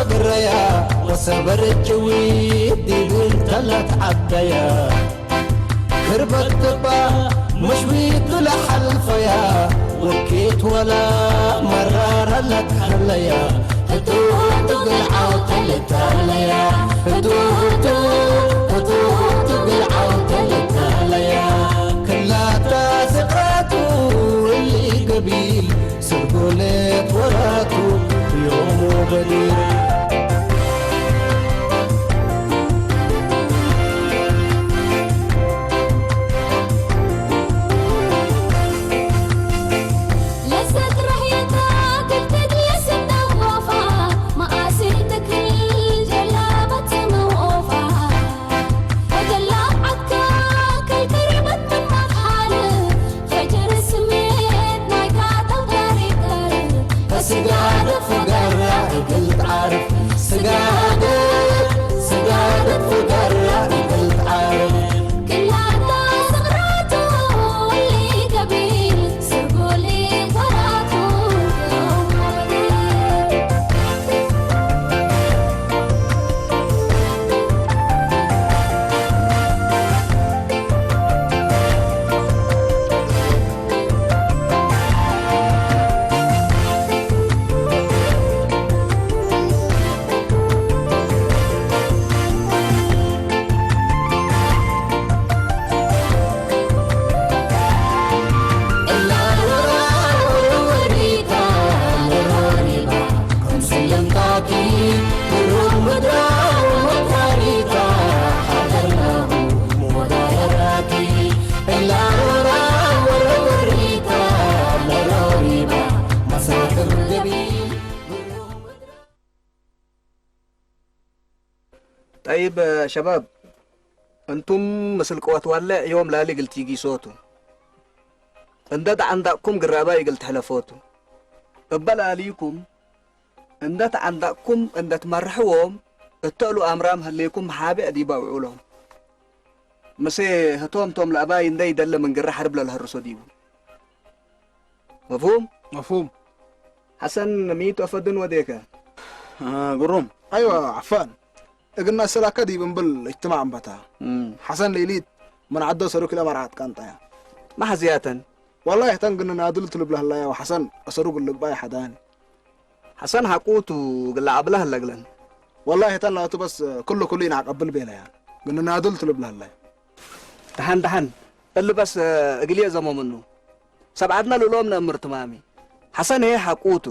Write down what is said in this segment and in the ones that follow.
ብረያ ወሰበረችዊ ዲብን ተላት ዓደያ ክርበት እባ መሽዊቱ ለሓልፈያ ወኪት ወላ መራራ ለካለያ ህቱቱ ግልዓው ተልታለያ ህቱቱ ህቱቱ ግልዓው ተልታለያ ክላታ ስቕራቱ እሊ ገቢል ስርጎለት ወራቱ ዮሙ በዲር ጠይብ ሸባብ፣ እንቱም ምስል ቅወት ዋለ እዮም ላሊ ግልቲ ጊሶቱ። እንደ ተዓንዳቅኩም ግራባይ ግልቲ ሕለፎቱ። እበ ላሊኩም እንደ ተዓንዳቅኩም እንደ ትመርሕዎም እተእሉ ኣምራም ህሌኩም ሓቢዕ ዲባ ውዑሎም። ምሴ ህቶም ቶም ለእባይ እንደ ይደለ ምን ግራ ሓርብ ለልሀርሶ ዲቡ። መፍሁም? መፍሁም። ሐሰን ሚት ወፈድን ወዴከ? ግሩም። ኣይዋ ዓፋን እግና ሰላካ ዲብ እምብል እጅትማዕ እምበታ። ሐሰን ሌሊት ምን ዓዶ ሰሩክ ኢለ መርዓት ቃንጣያ። ማሕዝያተን። ወላሂ እተን ግን ናድል ትልብላ ህላያ ወሐሰን አሰሩግ ልግባይ ሐዳኒ። ሐሰን ሐቁቱ ግላ አብላ ህለግለን። ወላሂ እተን ላቱ በስ ኩሉ ኩሉ ኢና ቀብል ቤለያ። ግን ናድል ትልብላ ህላያ። ደሓን ደሓን እሊ በስ እግልየ ዘመምኑ። ሰብዓትና ልሎም ነእምር ትማሚ። ሐሰን ሄ ሐቁቱ።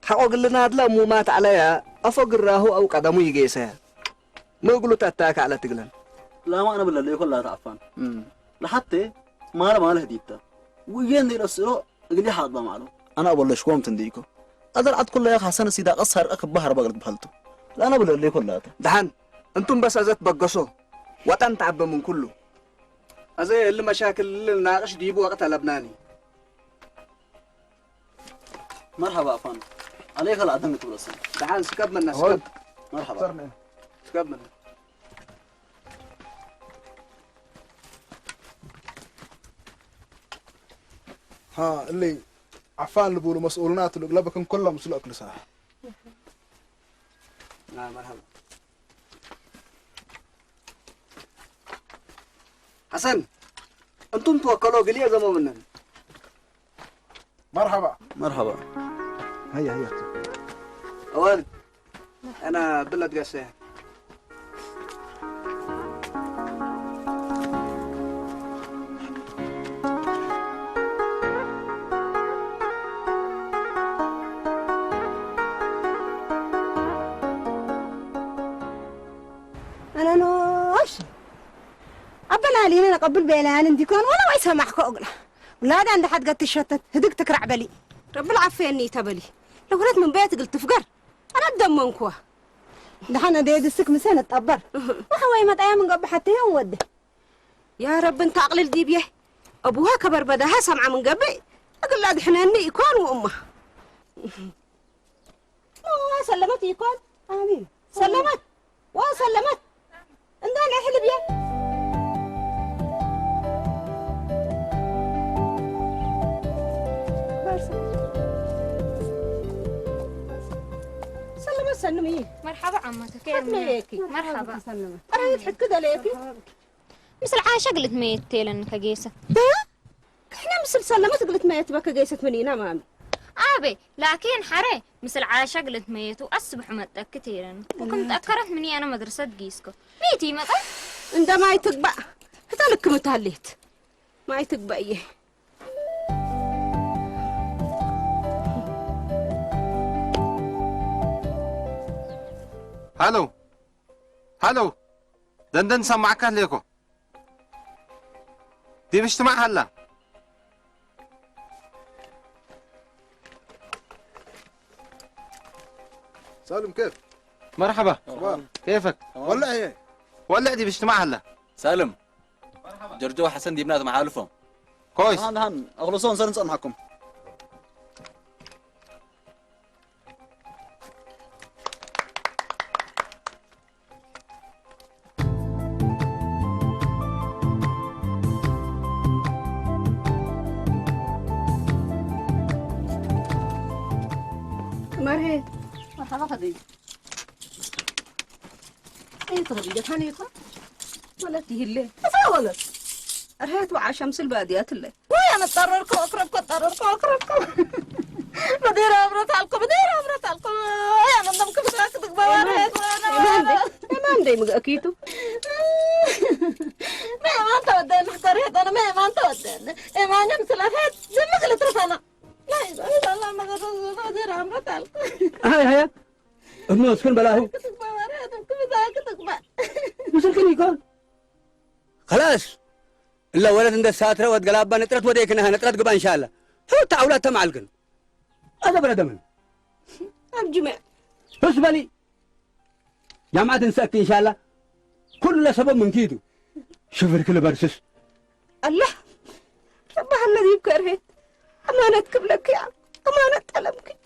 ሓቆ ግልና ኣድላ እሙማት ዓለያ ኣፎ ግራሁ ኣው ቀደሙ ይጌሰ ምእግሉ ተታ ካዕለ ትግለን። ላማ ኣነ ብለለ ይኮላ ተዓፋን ለሓቴ ማለ ማለ ህዲታ ውዬ እንደ ለስሮ እግሊ ሓጥባ ማሉ። ኣና ቦለሽኮም ትንዲኮ ኣደር ዓት ኩላ ያኽ ሐሰን ሲዳ ቀስ ሰርቀ ክባህር በግል ክባልቱ ላና ብለለ ይኮላተ። ደሓን እንቱም በስ ኣዘት በገሶ ወጠን ተዓበ ምን ኩሉ ኣዘ እሊ መሻክል እሊ ናቅሽ ዲቡ ወቅት ኣለብናኒ። መርሐባ ኣፋን። عليك لا أدنك تبلسن. ደሓን ስከብ መና ስከብ። መርሐባ። ስከብ መና። ها اللي عفان لبولو مسؤولنا تلوك لبكن كلهم سلوك لسا. لا مرحبا. حسن، أنتم توكلوا قليل زمان منن. مرحبا. مرحبا. هيا هيا. أوان. أنا بلد قاسية. أنا نوش. ኣበላሊነ ነቐብል ቤላያን እንዲኮን ወላ ወይ ሰማዕኮ እግላ ውላዳ እንደ ሓድገት ትሸተት ህድግ ትክራዕ በሊ ረብል ዓፈየኒ ተበሊ ለኩለት ምን በየት እግል ትፍገር ኣናደመንኩዋ ደሓን እደ ድስክ ምሰ ነጣበር ወሓወይ መጣያ ምን ገብሓት እዮም ወደ ያ ረቢ እንተ ኣቕልል ዲብየ ኣቡሃ ከበር በዳሃ ሰምዓ ምን ገብእ እግላ ድሕነኒ ይኮን ወእማ ሰለመት ይኮን ኣሚን ሰለመት ወሰለመት እንዳ ናይ ሕልብ እየ ሰለመት ሰኒ መርሓባ ዓመተ ከየርምያ። መርሓባ። ኣራዊት ሕትኪ ደለየኪ? ምስል ዓሻ ግልት መየት ተየለን ከጌሰ። ክሕነ ምስል ሰለመት ግልት መየት በከ ገይሰት ምን ኢና ማሚ? ኣቤ ላኪን ሓረ ምስል ዓሻ ግልት መየቱ ኣስብሑ መጠክ ተየለን። ወክም ጠከረት ምን ያነ መድረሰት ጊስኮ። ሚቲ ይመጣ? እንደማይ ትግባእ። ህታ ልክምታሌት። ማይ ትግባእ እየ። ሃሎ፣ ሃሎ፣ ደንደን ሰማዕካ ኣለኮ። ዲብሽትማ ሃላ። سالم، كيف؟ مرحبا. تمام. كيفك؟ تمام. ولع ايه؟ ولع، ዲብሽትማ ሃላ። سالم. ጀርጆ ሓሰን ዲብና ተመሓልፎም። كويس. هان، هان، اخلصون سنة معكم. مرحبا خديجة. ايه خديجة، هاني يكون؟ ولا تهلي. أفا ولد. أرهيت وعا شمس الباديات اللي. ويا نتطرركو، أقربكو، أتطرركو، أقربكو. بدير أمرت عليكم، بدير أمرت عليكم. يا من دمك بساك تقبل. إيمان دي، إيمان دي مقاكيتو. ما، ما أنت ودي محتريت، أنا ما، ما أنت ودي. إيمان يمسل أرهيت، دمك اللي ترفعنا. لا إله إلا الله محمد رسول الله، بدير أمرت عليكم. هاي، هاي. ابن اسكن بلاهو. كتك بابا، ريتك كم ذاك كتك با. مسكن يكون. خلاص. إلا ولد عند الساترة وتقلب نطرت وديك إنها نطرت قبا إن شاء الله. هو تعاولات تمعلقن. هذا بلا دمن. أرجمع. بس بالي. جامعة نسأك إن شاء الله. كل سبب من كيدو. شوف الكل برسس. الله. ربها الذي يبكى رهيت. أمانة كبلك يا. أمانة طلبك.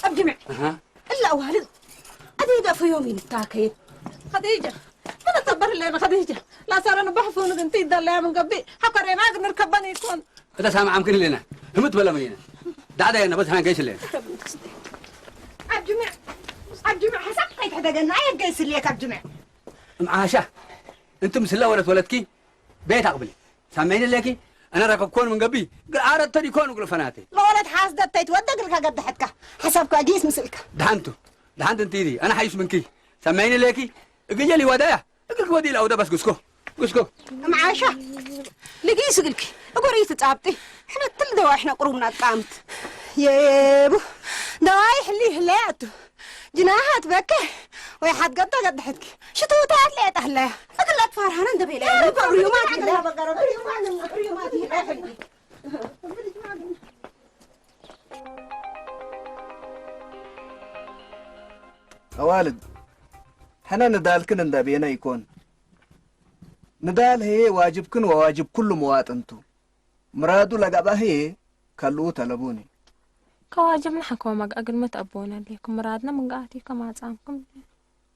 أبدي معي. أها. إلا أوالد. أدي دافو يومي نتاكي. خديجة. أنا تبر لنا خديجة. لا صار أنا بحفون أنت يدل يا من قبي. حكر ما نركبني يكون. هذا سامع عم كل لنا. همت بلا مينا. دعدا يا نبت هان قيس لنا. أبدي معي. أبدي معي. حسب قيت حدا قلنا. أي قيس ليك أبدي معي. معاشة. أنتم سلا ولد ولدكي. ቤት ኣቕብሊ። ሰሚዕኒ ኣለኪ? ኣነ ረከብኮን ምን ገቢ፣ ግን ኣረ ተሪኮን እግሪ ፈናቴ። ለወለት ሓስደት ተይትወደግ ኢልካ ገድሐትካ። ሓሳብካ ጊስ ምስልካ። ደሓንቱ፣ ደሓንት እንቲዲ፣ ኣነ ሓይሽ ምንኪ። ሰሚዕኒ ኣለኪ? እግጀል ይወዳያ፣ እግርክ ወዲ ኢላ ወደ በስ ጉስኮ፣ ጉስኮ። እምዓሻ፣ ልጊስ እግልኪ፣ እጎር ኢትጻብጢ። ሕነ ትል ደዋይ ሕነ ቁሩብና ቃምት። የቡ፣ ደዋይ ሕሊ ህለያቱ። ጅናሃት በከ ወይ ሓት ገዳ ገዳ ሕትኪ ሽቱታት ለየጣ ህለያ እግላት ፋርሃና እንደ ቤላ ሩማ ሩማ ሩማ ኣዋልድ ሕነ ንዳልክን እንደ ቤና ይኮን ንዳል ህዬ ዋጅብክን ወዋጅብ ኩሉ መዋጥንቱ ምራዱ ለጋባህዬ ከልኡ ተለቡኒ። ከዋጀብና ሐንከ ወመግአ ግልመት አቦና ሌኩም ምራድና ምንጋአቲ ከማጻምኩም።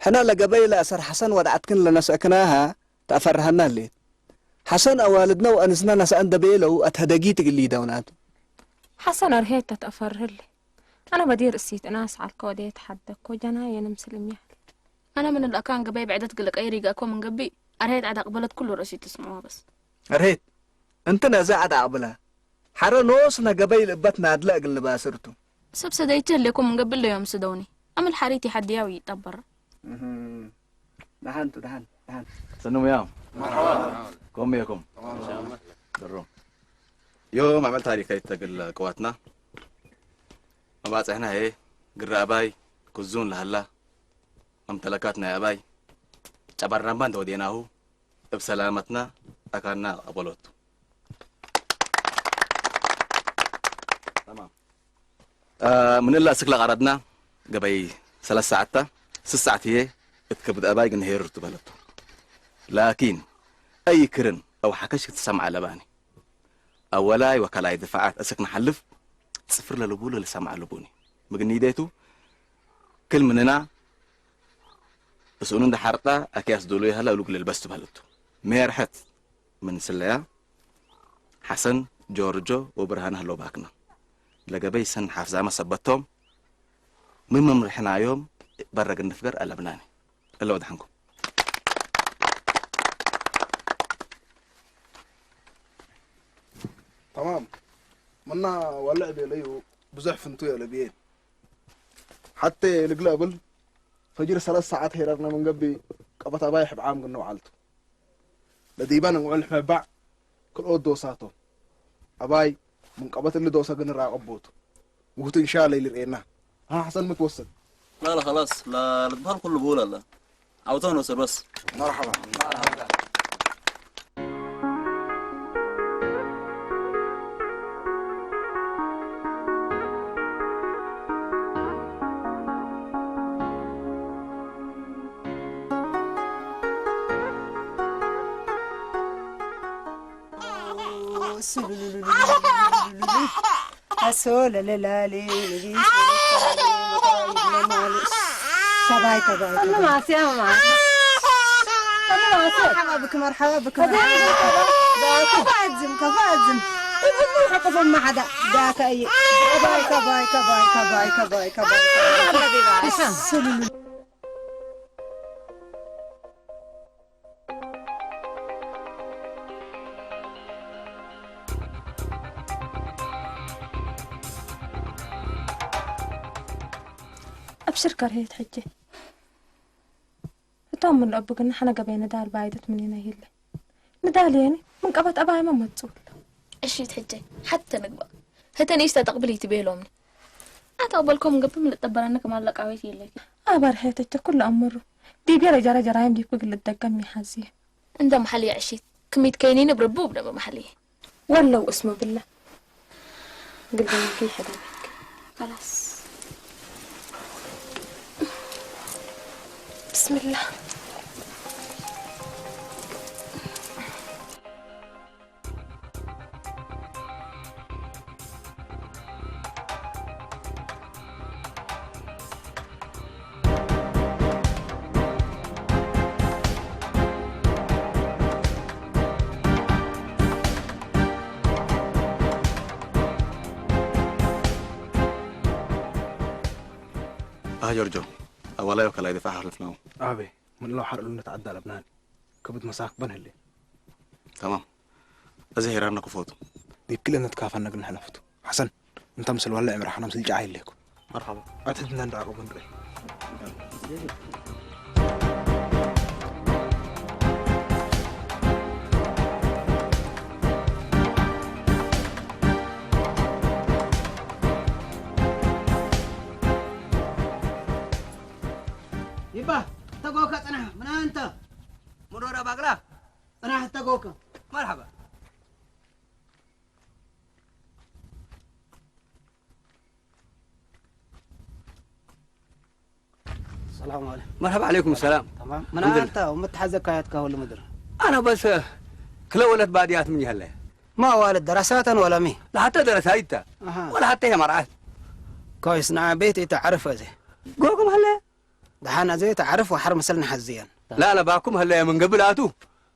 ሕነ ለገበይ ለአሰር ሐሰን ወድዓትክን ለነስአክናሃ ተአፈርሀና ሌት። ሐሰን አዋልድነ ወአንስነ ነስአን ደቤለው አትሀደጊ ትግሊ ደውናቱ። ሐሰን አርሄት ተትአፈርህሌ። አነ በዲር እሲት እናስ ዐልከ ወዴት ሐደኮ ጀናየን ምስል እምያል። አነ ምን ለአካን ገበይ ብዕደት ግልቀይ ሪገእኮ ምን ገቢ አርሄት ዐድ አቅበለት ኩሉ ርእሲ ትስምዖ በስ። አርሄት እንቲ ነዚ ዐድ አቅብላ። ሐረ ኖስነ ገበይ ልእበት ናድለ እግል ንባስር ቱ። ሰብ ሰደይት ህሌኮ ምን ገብል ለዮም ስደውኒ። አምል ሐሪት ይሐድያው ይጠበራ። እህ፣ ደሓን ቱ፣ ደሓን፣ ደሓን። ሰኑም ያው። መርሐባ። ኮም የኩም። ተማም። ጥሩ። ዮም አመል ታሪካይት ተግል ቅዋትና። መባጽሕና ሄ ግራ አባይ፣ ኩዙን ለሀላ፣ መምተለካት ናይ አባይ፣ ጨበራምባ እንተ ወዴናሁ፣ እብ ሰላመትና አካና አበሎቱ። ምንላ ስክላ ቃራድና ገበይ ሰለስተ ሰዓታ ስስ ሰዓት እየ እትከብድ ኣባይ ግን ሄርር ትበለቶ ላኪን ኣይክርን ኣው ሓከሽ ክትሰምዓ ኣለባኒ ኣወላይ ወካላይ ድፋዓት እስክ ንሓልፍ ጽፍር ለልቡ ለልሰምዓ ኣለቡኒ ምግኒ ይደቱ ክል ምንና እስኡኑ እንዳሓርጣ ኣኪያስ ዶሎ ይሃላ እሉግ ለልበስ ትበለቶ ሜርሐት ምን ስለያ ሓሰን ጆርጆ ወብርሃን ህሎ ባክና ለገበይ ሰን ሓፍዛመ ሰበቶም ምን መምርሕናዮም በረግ እንፍገር ኣለብናኒ እለ ወድሓንኩም تمام منا ولع بيليو بزح فنتو يا لبيين حتى لقلا بل فجر ثلاث ساعات هيررنا من قبي قبت أبايح بعام قلنا وعلتو ለዲባን እንውዕል ሕመባዕ ክልኦት ዶሳቶ ኣባይ ምንቀበት እሊ ዶሰ ግን ራቀቦቱ ውህቱ እንሻላ ይልርኤና ሃ ሐሰን ምትወሰድ لا لا خلاص لا لا تبهر كل بقول الله عاوزون وسد بس مرحبا أسول للالي نبي سباي تباي تباي مرحبا بك مرحبا بك كفازم كفازم حقف ما حدا ذاك أي كباي كباي كباي كباي كباي كباي أبشر كرهت حجي እቶም ምልኦ ብግና ሓነ ገበይ ንዳል ባይደት ምኒና ይለ ንዳል የኒ ምን ቀበት ኣባይ መመጽው እሺ ትሕጀይ ሓተ ንግባ ህተ ንእሽተ ተቕብል ይትቤሎምኒ ኣታ በልኮም ገብም ልጠበረኒ ከማለቃዊት የለኪ ኣባር ሄተቸ ኩሉ ኣምሩ ዲብ የረጃ ረጀራይም ዲብ ክግል ደገም ይሓዝየ እንደ መሓልየ ዕሺት ክሚት ከይኒኒ ብርቡብ ደበ መሓልየ ወለው እስሙ ብላ ግልገለኪ ይሕደመክ خلاص بسم الله ኣህ ጆርጆ ኣዋላዮ ከላይ ድፋዕ ሓለፍናው ኣቤ ምንለው ሓርሉ ነተዓዳ ለብናን ክብት መሳክበን ህሌ ተማም እዚ ሄራርና ክፎቱ ዲብ ክልእ ነትካፈና ግን ሕለፍቱ ሓሰን እንተ ምስል ዋላ ዕምራ ሓናም ስልጫ ኣይሌኩ መርሓባ ኣትሕትና እንዳዕቆቡ ንርኢ ይባ ተጎከ ጽናሕ ምናንተ ሙዶራ ባቅላ ጽናሕ ተጎከ መርሓባ ሰላም عليكم መርሓባ ዓለይኩም ሰላም ተማም ምናንተ ወመተሓዘካያትካ ሁሉ ምድር ኣነ በስ ክለወለት ባድያት ምን ያለ ما والد درساتا ولا مي لا حتى درسايتا أها. ولا حتى هي مرعات كويس نعم بيتي تعرف زي قوكم هلا دحان زي تعرف وحر مثلنا حزيان لا لا باكم هلا من قبل آتو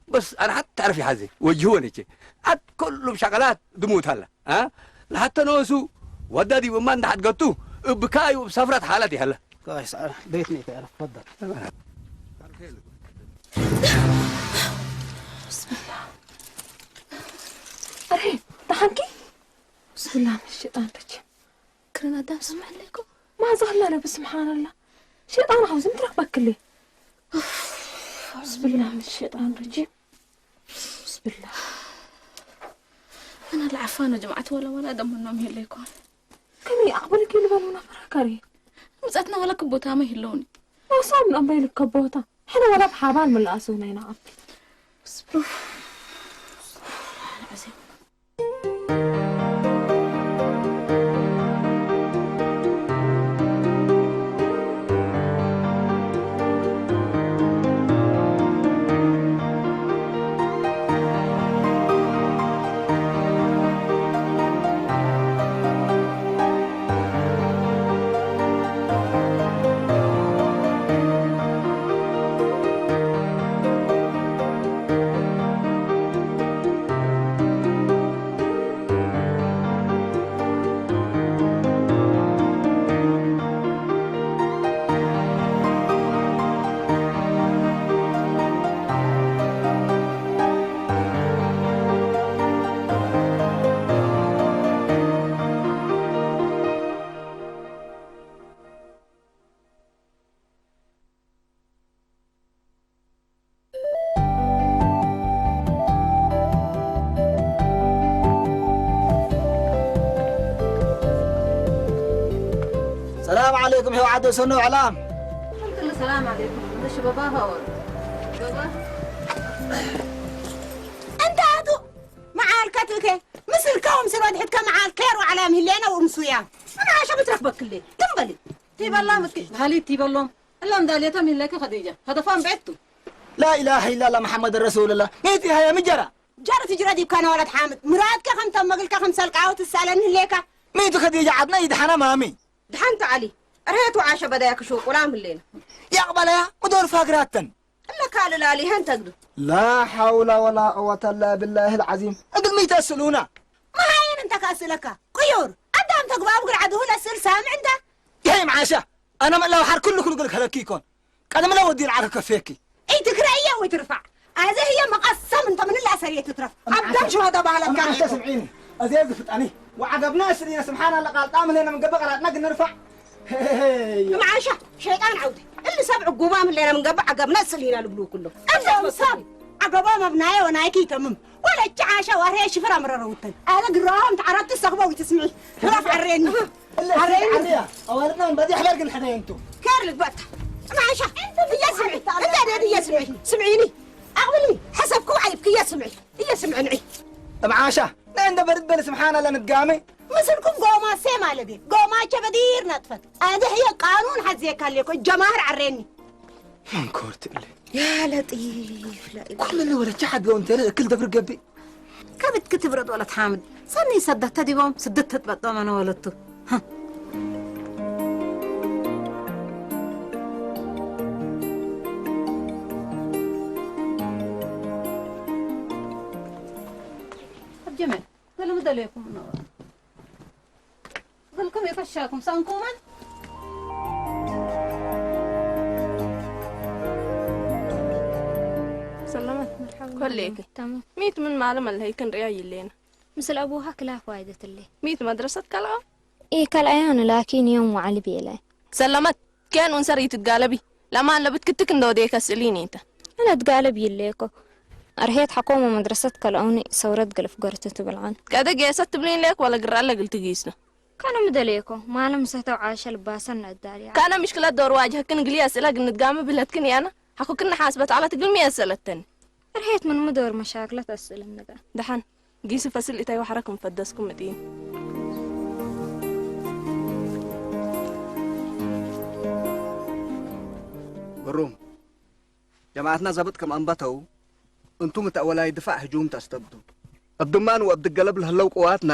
بس أنا حتى تعرف يا حزي وجهوني شي أت كل شغلات دموت هلا ها لحتى نوسو ودادي وما عند حد قطو بكاي وبسفرة حالتي هلا كويس بيتني تعرف تفضل بسم الله أرهين دحنكي بسم الله من الشيطان الرجيم كرنا دام سمح لكم ما زال لا بسبحان الله شيطان عاوز مترك بكلي بسم الله من الشيطان الرجيم بسم الله أنا العفانة جمعت ولا ولا دم النوم هي اللي يكون كم يقبل كل بلونا فركري مزتنا ولا كبوتها ما هلوني ما صار من أمبيل كبوتا حنا ولا بحبال من الأسونا ينعم بسم الله العظيم ሰላም ዓለይኩም፣ ሄው ዓደ ሰኖ ዕላም። ክልክል ሰላም ዓለይኩም። እሺ፣ ባባ ኸወር። ባባ። እንታቱ መዓል ከትእከ፣ ምስልከ ወምስል ወድሕትከ መዓል ከይር ወዕላም ህሌነ ወእምሱያ። እምዓሻ ብትረኽበክሌ። ትም በሊ። ትይበላ ምስኪ። ሃሊ ትይበሎም። እሎም ዳልየቶም ይለከ ኸዲጃ። ኸደፋም ቤቱ። لا إله إلا الله محمد رسول الله. ميتي هيا مجرى. ጀረት ጅረ ዲብካ ነዋለት ሓምድ። ምራትከ ከም ተመግልካ ከም ሰልቃዊ ትሳለኒ ህሌካ። ميتي خديجة عدنا يدحنا مامي. ድሓን ተዓሊ። ርሄቱ ዓሸ በዳያ ክሹ ቁላም ህሌና። يقبل يا مدور فاقراتن. እለ ካልእ ላሊ ሀን ተግዱ። لا حول ولا قوة إلا بالله العظيم. እግል ሚተ ስሉና። መሃይን እንተ ካስለካ። ቅዩር። ኣዳም ተግባቡ ግርዓዱ ሁለ ስል ሳምዕ እንተ። ይሄ መዓሻ። ኣነ መላው ሓር ኩሉ ኩሉ ግል ከለኪ ይኮን። ቀደም ለ ወዲ ልዓከ ከፌኪ። እይ ትግረየ ወይ ትርፋዕ። ኣዘ ህየ መቐሰም እንተ ምንላ ሰሪየ ትትረፍ። ኣዳም ሽሆ ተባህለካ። መዓሻ ስምዒኒ። ኣዘ ዝፍጣኒ። ወዓገብና ስሊና ስብሓን ኣላ ቃል ጣም ለና ምገበ ቀራጥና ግን ንርፋዕ። መዓሻ ሸይጣን ዓውዲ። እሊ ሰብ ዕጉባም ለና ምንገበ ዓገብና ስሊና ልብሉ ኩሎ። እዞም ሰብ ዓገቦም ኣብ ናየ ወናይኪ ይተምም። ወለች ዓሻ ዋርያ ሽፍር ኣምረረውተን። ኣነ ግራም ተዓራቲ ሰኽበው ትስምዒ። ግራፍ ዓሬኒ። እለ ዓሬኒ። ዓርያ። ኣዋልድና በዚ ሕበር ግን ሕደይ እንቱ። ከር ልግበታ። መዓሻ። እየ ስምዒ። እንደ ደድ እየ ስምዒ። ስምዒኒ። ኣቕብሊ። ሓሰብኩ ዓይብክ እየ ስምዒ። እየ ስምዒ ንዒ። እምዓሻ። ናይ እንደ በርድ በል ስብሓን ኣላ ምድጋሚ። ምስልኩም ጎማሴ ማለት እዩ። ጎማቸ በዲር ነጥፈት። ኣነ ህየ ቃኑን ሓዝየካ ኣለኮ። ጀማህር ዓሬኒ። መንኮርት እለ። يا لطيف، لا إله. ኩሉ ወለቻ ሓድገው እንተ እክል ደብር ገቢ። ከብት ክትብረጥ ወለት ሓምድ። ሰኒ ሰደት ተዲቦም ስደት ተጥበጦም ኣነ ወለቱ። ሃ። ኣብ ጀመል፣ ገለ ምደለየኩም ነው። እግልኩም የፈሻኩም ሳንኩመን። ሰላማት። መርሓባ። ኮሌክ። ታማም። ሚት ምን ማለ መለይ ክንሪያ ይሌና። ምስል ኣቡሃ ክላፍ ዋይደትሌ። ሚት መድረሰት ከልኣ? إي كالأيان لكن يوم وعلي بيلاي. ሰላማት። ኬን ኡንሰር ይትጋለቢ። ለማን ለብትክትክ እንደ ወደ ከስእሊኒ እንተ። أنا أتقالب يليكو. أرهيت حكومة مدرسة كالأوني ثورة قلف قرتو تبلعان. ከደ ጌሰት ትብሊን ሌክ ወለ ግራ ለግል ትጊስነ። كانوا مدليكو. ما لم ستو عاش الباسن الدالي. ካነ ምሽክለት ዶር ዋጅሀክን ግሊ ኣስእላ ግን ንትጋሚ ብለትክን ያና። ሓኩክን ሓስበት ዓላ ትግልሚ የሰለተን። أرهيت من مدور مشاكلات أسئلة النقا. ደሓን። ጊስ ፈስል እታይ ወሓረኩም ፈደስኩም እጢን። ግሩም። ጀማዓትና ዘብጥ ከም ኣንባተው፣ እንቱም እተ ኣወላይ ድፋዕ ህጁም ተስተብቱ። እብ ድማን ወእብ ድገለብ ለህለው ቅዋትና፣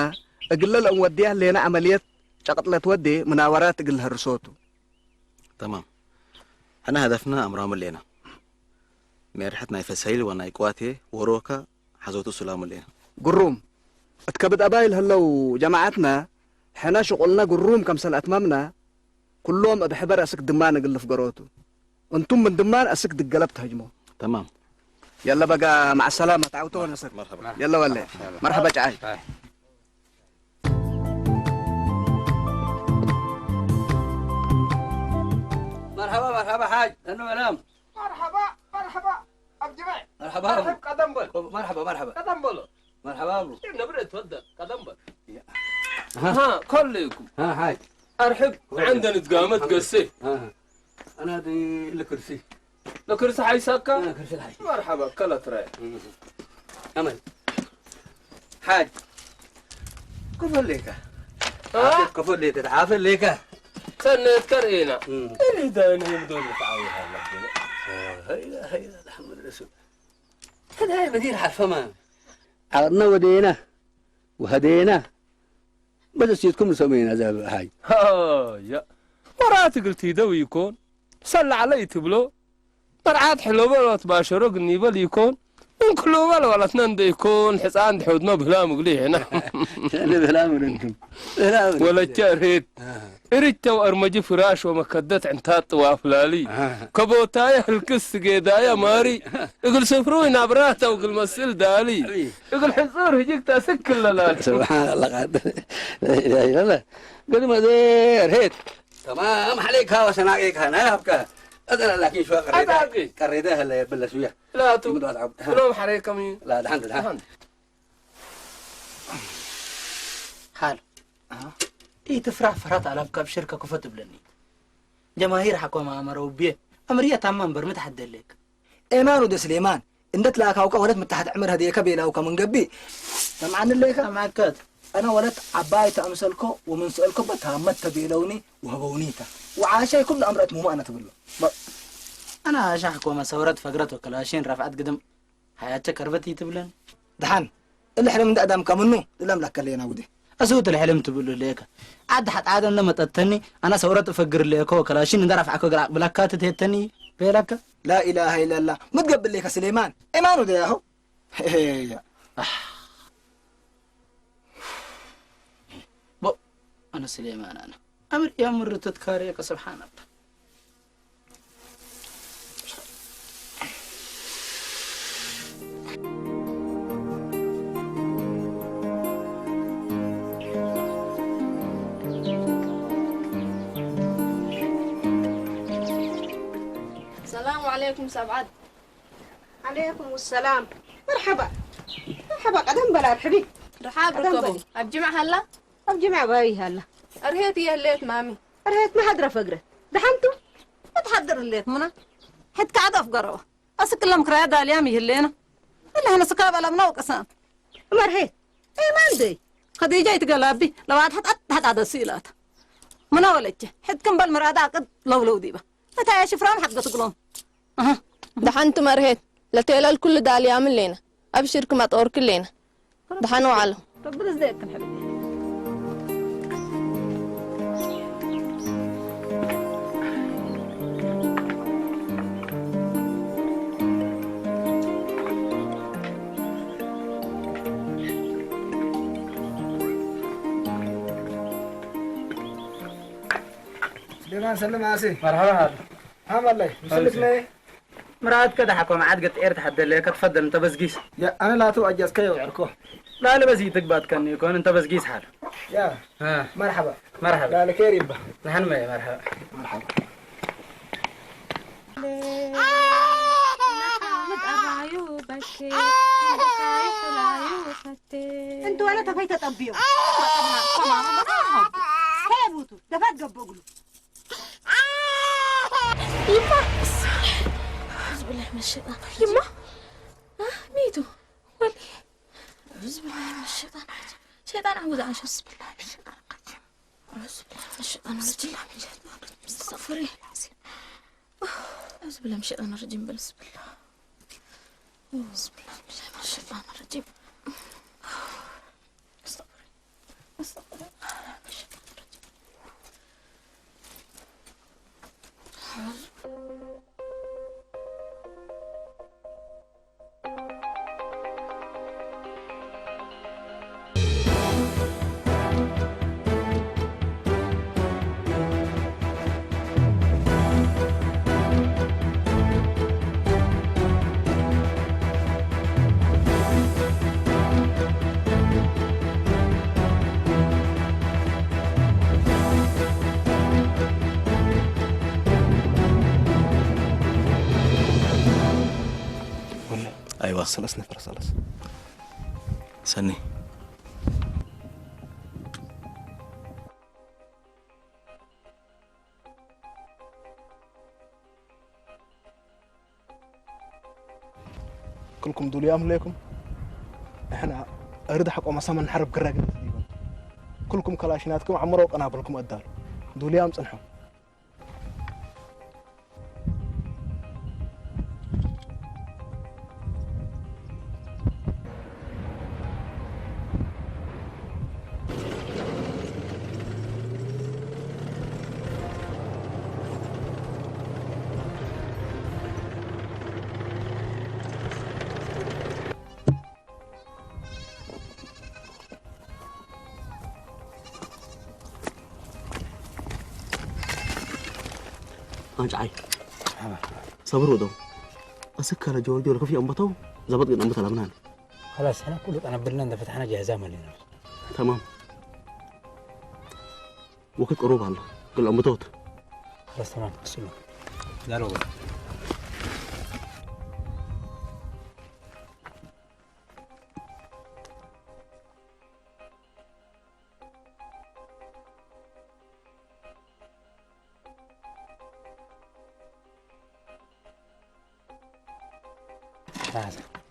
እግለ ለእንወድያ ሌና ዐመልየት ጨቅጥለት ወዴ ምናወራት እግል ለህርሶቱ። ተማም። ሕነ ሀደፍና ኣምራሙ ሌና። ሜርሐት ናይ ፈሰይል ወናይ ቅዋቴ ወሮከ ሓዞቱ ሱላሙ ሌና። ግሩም። እት ከብድ ኣባይል ህለው ጀማዓትና፣ ሕነ ሽቁልና ግሩም ከምሰል ኣትማምና፣ ኩሎም እብ ሕበር ኣስክ ድማን እግል ልፍገሮቱ። እንቱም ምን ድማን ኣስክ ድገለብ ተህጅሞ። ተማም። የለ በጋ መዓ ሰላማ ተዓውቶ ነስር። መርሐባ። የለ ወለ። መርሐባ። መርሐባ ጨዓይ። መርሐባ፣ መርሐባ ሓጅ። ተኑ ሰላም። መርሐባ፣ መርሐባ። ኣብ ጅማዕ። መርሐባ። መርሐብ ቀደም በል። መርሐባ፣ መርሐባ። ቀደም በሎ። መርሐባ ኣብሩ። ነብረ ትፈደል ቀደም በል። ያ። ሃ፣ ከለይኩም። ሃ፣ ሓጅ። ኣርሕብ፣ ወደ። ዓንደን እትጋመት ገሴ። ሃ። ኣና ዲ ልክርሲ። ልክርሲ ሓይሳካ? ኣና ክርሲ ሓይ። መርሐባ፣ ከለትራይ። ኣመል። ሓጅ። ከፈለካ። አ? ከፈለካ፣ ተሓፈለካ። ሰነት ከርእና። እም። እኔ ዳን ይምዶ ልትዓዊ ሃላ። ሃይላ፣ ሃይላ፣ ኣልሐምዱሊላህ። ከዳይ መዲር ሓፈማ። ዓቕድና ወደየና፣ ወሀደየና። በዘ ሲትኩም ንሰመየና ዛብ ሓይ። ሃያ። ወራት እግል ቲደው ይኮን፣ ሰላዕለ ይትብሎ፣ መርዓት ሕሎበ ወትባሸሮ ግኒበል ይኮን፣ እንክሉበ ለወለትና እንደ ይኮን፣ ሕፃን ድሑድመ ብህላ ምግሉ ይሕና። ብህላ ምርንትም። ብህላ ምርንትም። ወለቸ ሬት። አሃ። እርጅተ ወአርመጂ ፍራሽ ወመከደት ዕንታት ጥዋፍ ላሊ። አሃ። ከቦታየ ህልክስ ስጌዳየ ማሪ። እግል ስፍሩይ ናብራተ ወእግል መስል ዳሊ። አይ። እግል ሕጹር ህጅግተ ስክል ለላሊ። ስብሓን አላህ ቃል። ላ ኢላሃ ኢላላህ። ግን መዘር ሄት። ተማም ሐለይካ ወሰናቄካ ናይ ሀብከ። እዘን ላኪን ሽዋ ቀሬደ። አታቂ። ቀሬደ ሀለ የብለ ሽውያ። ላቱ። ይምዱ አትዓቡ። ብሎም ሐረይ ከሚ። ላ፣ ደሓን፣ ደሓን። ደሓን። ሃሎ። ኣሃ። ኢትፍራህ ፈራት ኣላፍ ካብ ሽርከ ክፈት እብለኒ። ጀማሂር ሓኮማ ኣመረ ውብየ፣ ኣምርያ ታማ እምበር ምትሓት ደለየክ። ኤማኑ ደ ስሌማን፣ እንደት ላካውካ ወለት ምታሓት ዕምር ህደየከ ቤላውካ ምን ገቢ። ሰምዓኒ ኣለይካ? ሰምዓከት። ኣነ ወለት ዓባይ ተኣምሰልኮ ወምን ስእልኮ በታመት ተቤለውኒ ወህበውኒታ። ወዓሻይ ኩሉ ኣምረት ሙማ ኣነ ትብሎ። በ-፣ ኣነ ኣሻሕኮ መሰውረት ፈግረት ወከላሽን ረፍዓት ግድም ሓያቸ ከርበት ይትብለን። ደሓን፣ እልሕልም እንደ ኣዳም ከምኑ፣ እለም ላከለየና ውዴ። እሱ ትልሕልም ትብሉ ለየከ። ዓድ ሓጣደ እንደ መጠተኒ፣ ኣነ ሰውረት እፈግር ለየከ ወከላሽን እንደ ረፍዓኮ ግራ ብላካ ትትሄተኒ ቤላከ። ላኢላሃ ኢላላ፣ ምትገብር ለየከ ስሌማን። ኤማኑ ደ ያሆ። ሄያ። ኣሕ። ቦ፣ ኣነ ስሌማን ኣነ። ኣምር የምር ትትካረየከ ስብሓን ኣላ። ሰላም ዓለይኩም ሰብዓት። ዓለይኩም ሰላም። መርሓባ። መርሓባ፣ ቀደም በል ኣርሕቢ። ደሓር ቀደም ርከቡ። በሊ። ኣብ ጅምዓ ሃላ? ኣብ ጅምዓ ባይ ሃላ። ኣርሄት እየ ህለየት ማሚ። ኣርሄት መሓድረ ፈግረ። ደሓንቱ? እትሓድር ህለየት ሙና። ሕትካ ዓደፍ ገረዋ። ኣስክሎም ክራያ ዳልያም ይህለየና። እላ ሕነ ስካ በላ ምና ወቀሳም። መርሄት። ኤማን ደይ። ከዲጃ ይትገላቢ። ለዋት ሓጣ ሓጣ ደስ ኢላታ። ምና ወለች። ሕትክም በል ምራዳ ቅድ ለውለው ዲባ። እታ እያ ሽፍራም ሓገ ትግሎም። ኣሃ። ደሓንቲ መርሄት፣ ለቴለል ኩሉ ዳልያም ሌና። ኣብሽርክም ኣጠወርክ ሌና። ደሓን ዋዓሉ። ረቢ ርዝደክን ሕልቢ። ስሌማን ሰልም ኣሲ። መርሓባ ሃሉ። ሃም ኣለይ፣ ምስልክ ኣለይ። ነይ? ምራትከ ደሓኮ መዓት ገጥ ኤር ተሓደለ፣ ከትፈደል እንተ በዝጊስ። ያ፣ ኣነ ላቱ ኣጃዝከ የውዕርኮ። ላለ በዚ ትግባት ከኒ ይኮን እንተ በዝጊስ ሓሉ። ያ፣ እ። መርሓባ። መርሓባ። ላለ ኬር ይባ። ንሓን መ መርሓባ። መርሓባ። እንቱ ወለ ተፈይተ ጠብዮ። ከየቡቱ፣ ደፋት ገበግሉ። ይማ! ብስምላህ፣ ብስምላህ፣ መሸጣን። ይማ! አ፣ ሚቱ፣ ወሊ። ብስምላህ፣ መሸጣን። ሸጣን፣ ዓውዝ፣ ዓሻ። ብስምላህ፣ መሸጣን። ብስምላህ፣ መሸጣን። ብስምላህ፣ መሸጣን። ብስምላህ፣ መሸጣን። ብስምላህ፣ መሸጣን። ብስምላህ፣ መሸጣን። ኣይዋ። ሰለስ ነፈር፣ ሰለስ። ሰኒ። ክልኩም ዱልያም ህለይኩም? ንሕና እርድ ሓቆ መሳመን ሓረብ ክረግድ ይብል። ክልኩም ከላሽናትኩም ዓምሮ ቀና በልኩም ኣዳሉ። ዱልያም ጽንሑ። ኣንጭዓይ። ሓባ። ሰብሩ ዶ? ኣስከረ ጆርጆ ለከፊ ኣንበተው፣ ዘበጥ ግን ኣንበተ ላምናን። خلاص፣ ሕና ኩሉ ጠነብልና እንደ ፈትሐና ጃህዛ መሊና። ተማም። ወክት ቅሩብ ኣሎ። ግን ኣንበተውት። خلاص፣ ተማም። ክስሉ። ዳሎ በል።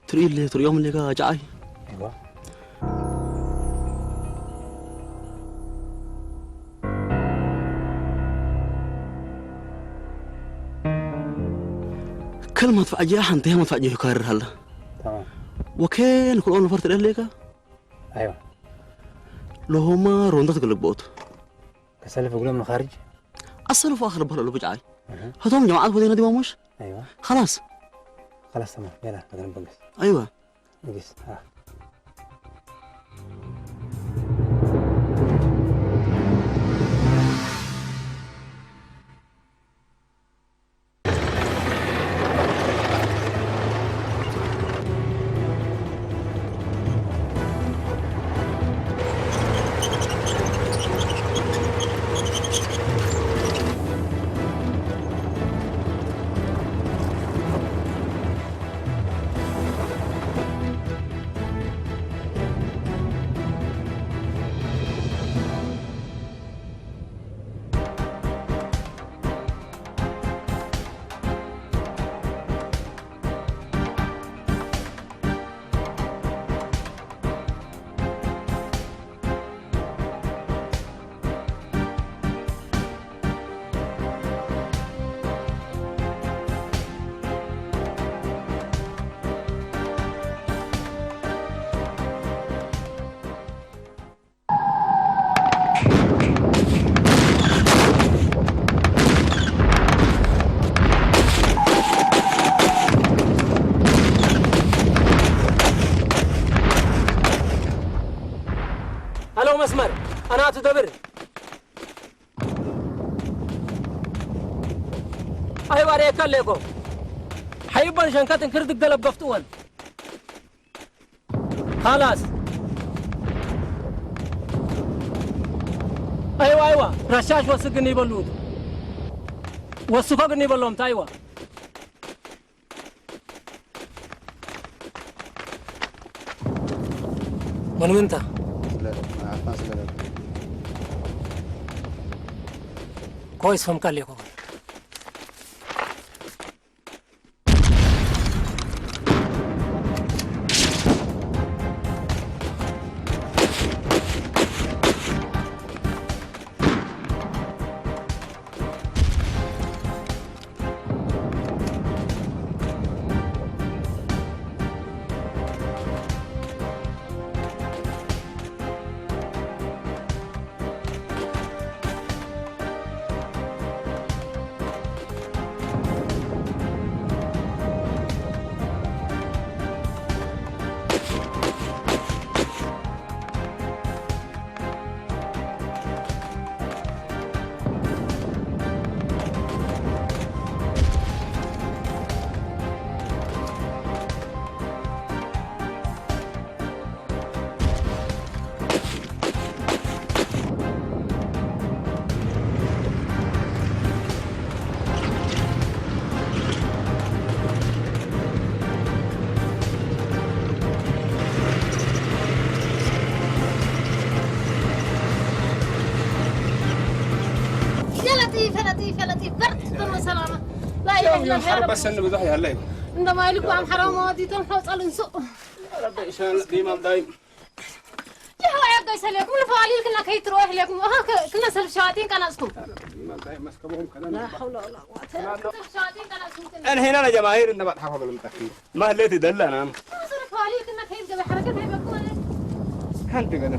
ትርእይለ ትርእዮም ሌጋ ጫዓይ። ከል መድፋዕ ጀያ ሓንቲ መድፋዕ ጀያ ይካረር ሃላ። ወከን ክልኦ ነፈር ትደለካ? ለሆማ ሮንዶ ትግልቦት። ከሰልፍ እግሎም ንኻርጅ? ኣሰልፉ ኣኽል በሎ ብጫይ። እህ። ህቶም ጀማዓት ወዴ ነዲባ ሙሽ? خلاص. خلاص تمام. يلا نقدر نبقس. نقص. ها. هلو مسمر، أنا تدبر. أيوة، ريكا ليكو. حيبان شنكات انكر دقل بفتوان. خلاص. أيوة، أيوة، رشاش وسقني بلوت. وسقني بلوم، أيوة. من وانت؟ كويس، فهم قال لي كويس. يا لطيف، يا لطيف، يا لطيف، برد تكون سلامة. لا إله إلا الله يا رب. بس إنه بزح يا الله. عندما يلقوا عم حرام واديتهم حوصل نسوء. يا رب إن شاء الله ديما دايم. يا هو يا قيس عليكم، ولا فعالي لكم كي تروح لكم. ها ك-، كنا سلف شواتين كان أسكم. ديما دايم مسكبهم كذا. لا حول ولا قوة إلا بالله. سلف شواتين كان أسكم كنا. أنا هنا أنا جماهير إنما بتحفظ المتأخرين. ما هليتي دلنا. ما سلف فعالي لكم كي تجيب حركة هاي بكون. هنت كذا.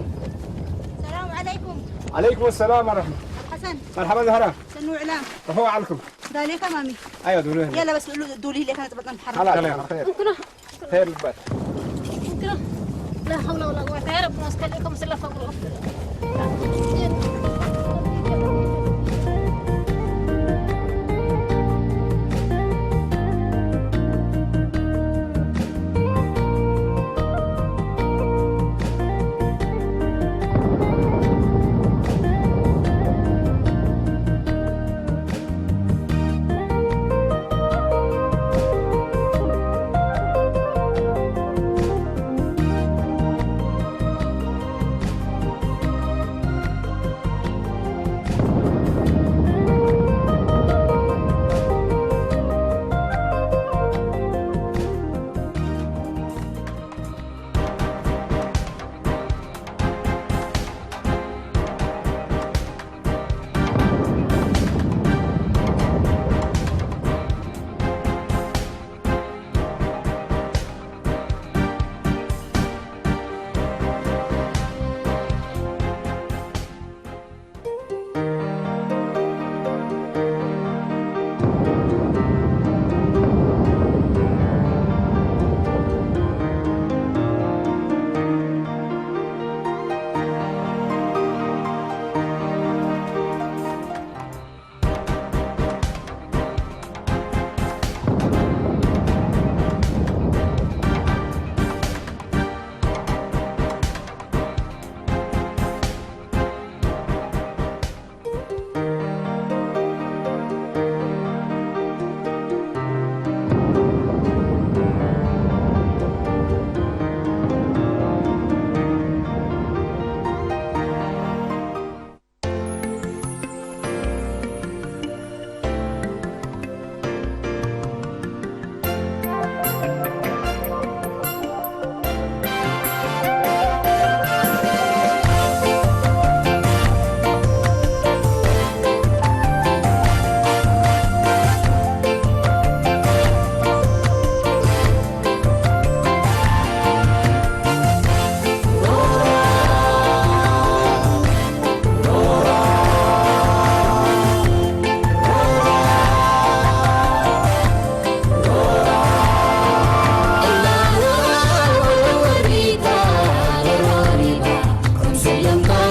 السلام عليكم. عليكم السلام ورحمة. حسن. مرحبا زهرة. سنو إعلام. رفعوا عنكم. دالي كمامي. أيوة، دولي. يلا بس دولي لك أنا تبطل حركة. خلاص، خير. خير البال. لا حول ولا قوة يا رب، ناس كلكم سلفة قروف.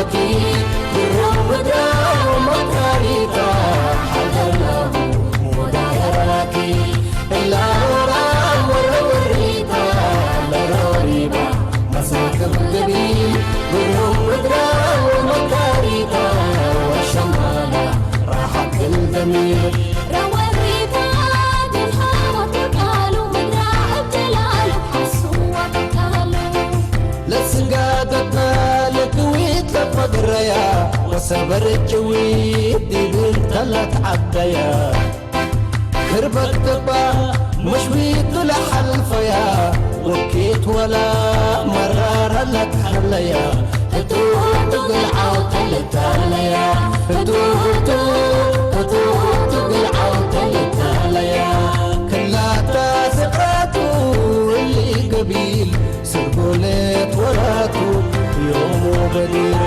ብሩህ ምድራዊ መካሪታ ሓለላሁ ወዳደራኪ እላወራ ወረወሪታ ለሮሪባ መሳክብ ገቢ ብሩህ ምድራዊ መካሪታ ወሸማላ ራሓት ግልደሚር ረወሪታ ግን ሃወት ቃሉ ምድራ እጀላሉ ሓስዋ ቃሉ ለስጋደታ ለክዊት ለፈግረያ ወሰበር ጭዊት ዲብን ተላት ዓደያ ክርበት ደባ መሽዊት ለሓልፈያ ወኪት ወላ መራራ ለትሓለያ ህቱቱ ግልዓው ተልታለያ ህቱቱ ህቱቱ ግልዓው ተልታለያ ክላታ ስቕራቱ እሊ ገቢል ስርጎለት ወራቱ ዮም ወበዲር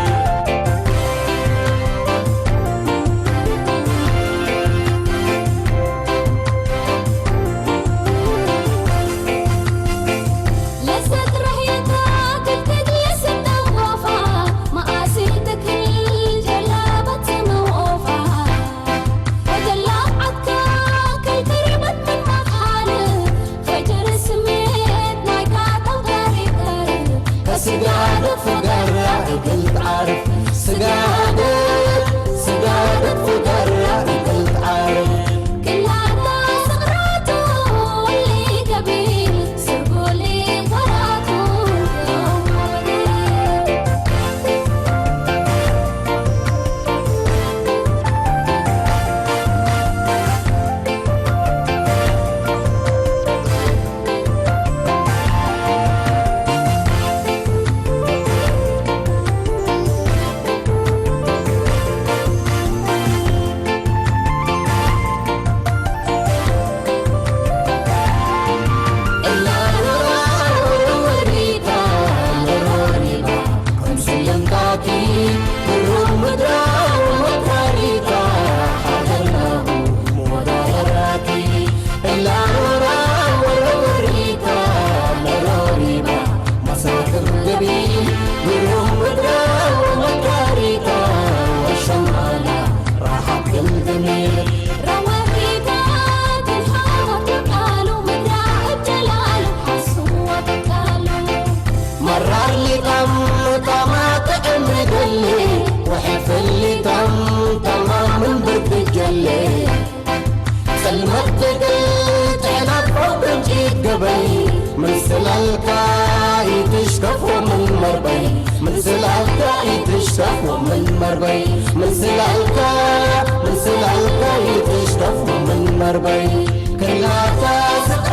ስጋደት ፈገራ እግል ትዓርፍ ስጋደት ስጋደት ፈገራ እግል ትዓርፍ ክላታ ስቕራቱ ወሊ ገቢል ስርጉሊ ወራቱ መራር ሊጣም ጣማ ጥዕም ይደሊ ወሕፍል ሊጣም ጠማምን ብርድ ጀሊ ጸልመት ትግል ትሕናፋው ብርንጪት ገበይ ምን ስላልካ ይትሽከፎ ምን መርበይ ምን ስላልካ ይትሽከፎ ምን መርበይ ምን ስላልካ ምን ስላልካ ይትሽከፎ ምን መርበይ ክላታ ስጋ